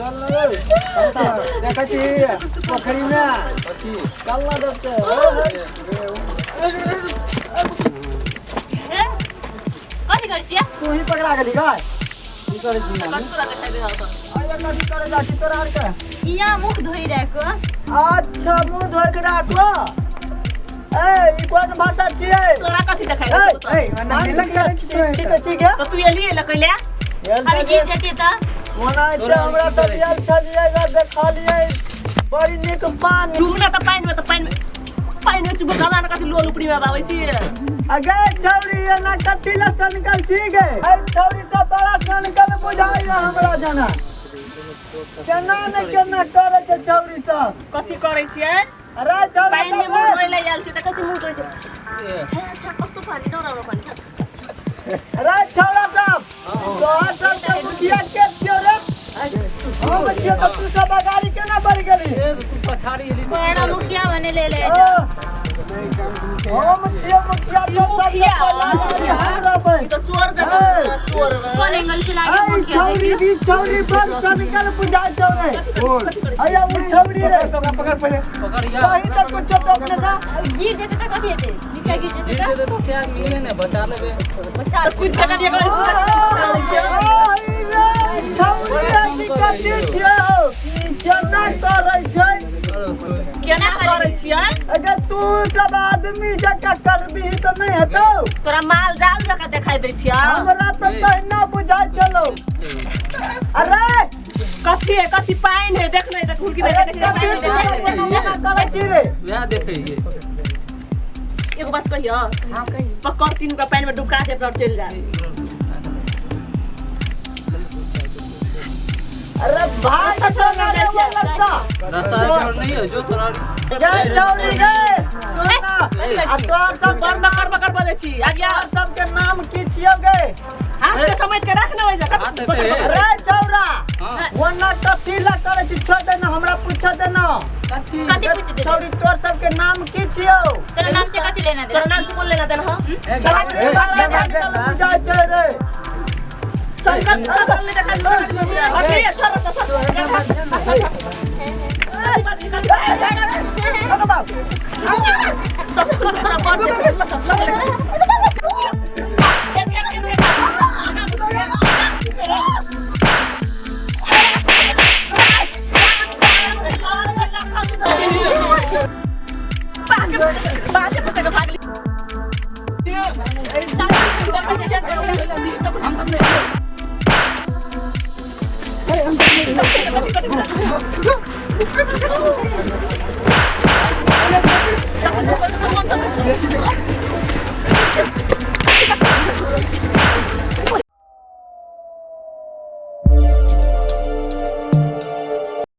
चल न रे देखै छी पोखरिमे। कथी? चल न दोस्त। ए, कथी करै छियै? तू ही पकड़ा गेली गाय। की करै छी नानी? कथी तोरा देखाइ दे हौ? अरे, कथी करे जा छी तोरा आरके? इहाँ मुख धोइ राखो। अच्छा, मुँह धोइ के राखो। ए, ई कोन भाषा छियै? तोरा कथी देखाइ ए, दे हौ? ए, मान सकै छी छी के तऽ तू एलियै लकैले? अभी गिर जेतै तऽ। ओना छै, हमरा तऽ आयल छलियै ग, देखलियै बड़ी नीक पानी। डुबना तऽ पानि मे, तऽ पानि मे चुप गला ने। कथी लोल उपरी मे आबै छी? अगे छौरी, एना कथी लए सनकल छी गे? ऐ छौरी सब बड़ा सनकल बुझाइया हमरा जना। केना ने केना करै छै छौरी सब। कथी करै छियै? अरे छौरा पानि मे सब मुँह रे। धोइ लए आयल छी तऽ कथी मुँह धोइ छै? छा छा, कस्तो पानी, डराउनो पानी। अरे छौरा सब, तोहर सब के मुखिया के छियौ रे? हम छियौ तऽ तू सब अगाड़ी केना बढ़ि गेली? ए, तू पछाड़ी एली। बड़ा मुखिया बने ले ले। ओ, हम छियौ मुखिया ई तऽ सबसे मुखिया? पहिला गाड़ी हम रहबै। ई तऽ चोर जकाँ, चोर। कोन एंगल से लागे ऐ मुखिया? छौरी देखियौ भी, छौरी बड़ सनकल बुझाइ छौ रे। कथी करै? अया, उ छौरी रे। पकड़ पहिले। पकड़ या। कहीं तऽ कुछो तो अपने ना। गिर जेतै तऽ कथी हेतै? नीचा गिर जेतै गिर तऽ जेतै तऽ क्या मिले ने बचा लेबे। बच्चा तऽ कुदि कऽ कनि एकरा छौरी केना करै छै? केना करै छियै? अगर तू सब आदमी जकाँ करबिही तऽ नहि हेतौ। तोरा माल जाल जकाँ देखाइ दै छियै? हमरा तऽ तहिना बुझाइ छलौ। अरे, कथी है? कथी पानि है? देख नहि देख, हुलकी अरे, देख। कथी देख, तू सब एना मना करै छी रे? वएह देखै हियै। एगो बात कहियो? हाँ, कहियो। पकड़ तीन का, पानि में डुबका दे और चलि जा। अरे भाग तो ना रे, वो लगता। रास्ता छोड़ नहीं है जो तोरा। गे छौरी गे, सुन ना। आ तोहर सब बड़ बकर बकर बजै छी आज्ञा। तोहर सबके नाम की छियौ गे? हाथ के समेट के राख ना ओइ जगह। हाथ हेतै। अरे छौरा, हाँ। ओना कथी ला करै छी? छोड़ दे ना, हमरा पूछ दे ना। कथी? कथी पूछ देबै? छौरी, तोर सबके नाम की छियौ? तोरा नाम से कथी लेना तोरा देना? नाम से बोल लेना देना। हाँ, छौरी बड़ा भटकल बुझाइ छै रे। संकट संकट ले देखा। हटी सर सर। अगो बाप।